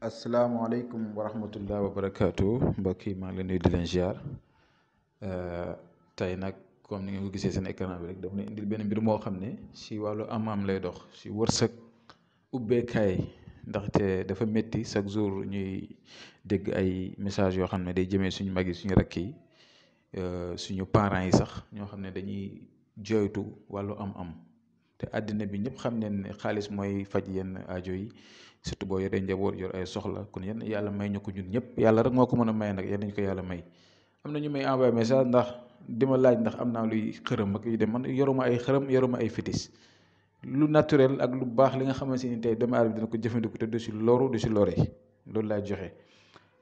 asalaamaaleykum wa rahmatullah wa barakaatu mbokk yi maa ngi leen di leen ziar tey nag comme ni nga ko gisee seen écran bi rek dama leen indil benn mbir moo xam ne si wàllu am-am lay dox si wërsëg ubbeekaay ndaxte dafa métti chaque jour ñuy dégg ay message yoo xam ne day jëmee suñu mag yi suñu rakk yi suñu parents yi sax ñoo xam ne dañuy jooytu wàllu am-am te àddina bi ñëpp xam nañ ne xaalis mooy faj yenn aajo yi. surtout boo yoree njaboot yor ay soxla kon yenn yàlla may ñu ko ñun ñëpp yàlla rek moo ko mën a may nag yenn ñu ko yàlla may am na ñu may envoyé message ndax di ma laaj ndax am naa luy xërëm ak yu dem man yoruma ay xërëm yoruma ay fétis lu naturel ak lu baax li nga xamante ni tey doomu aadama dina ko jëfandiku te du si loru du si lore loolu laay joxe.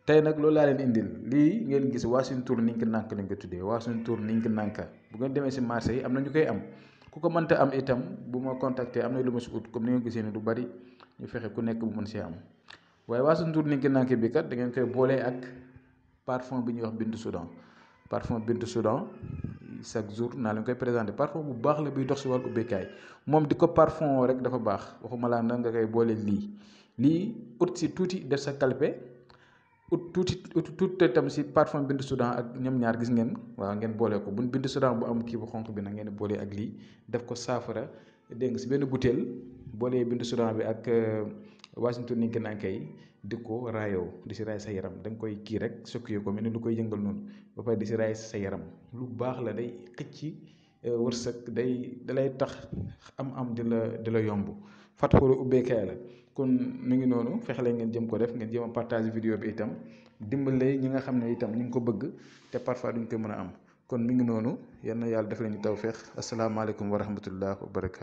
tey nag loolu laa leen indil lii ngeen gis Wassintor Ninki Nanka lañ ko tuddee Wassintor Ninki Nanka bu ngeen demee si marché yi am na ñu koy am ku ko mënta am itam bu ma contacter am na lu ma si ut comme ni nga gisee ni du bari ñu fexe ku nekk bu mën see am waaye Wassintor Ninki Nanka bi kat da ngeen koy boolee ak parfum bi ñuy wax Bintu Soudan parfum Bintu Soudan chaque jour naa leen koy présenté parfum bu baax la biy dox si wàllu ubbeekaay moom di ko parfum rek dafa baax waxuma laa na nga koy boole lii ut si tuuti def sa kalpe ut tuuti tam si parfum Bintu Soudan ak ñoom ñaar gis ngeen waaw ngeen boole ko bu Bintu Soudan bu am kii bu xonq bi nag ngeen boole ak lii def ko saafara dégg nga si benn butéel boolee Bintu Soudan bi ak Wassintor Ninki Nanka yi di ko raayoo di si raay sa yaram da nga koy kii rek sukk ko mel ni lu koy yëngal noonu ba pare di si raay sa yaram lu baax la day xëcc wërsëg dalay tax am di la yomb fatxoolu ubbeekaay la kon mu ngi noonu fexe leen ngeen jëm ko def ngeen jëm a partage vidéo bi itam dimbale ñi nga xam ne itam ñu ngi ko bëgg te parfois duñ ko mën a am kon mi ngi noonu yal na yàlla def leen ñu tawfeex asalaamaaleykum wa rahmatullah wa barakaatu.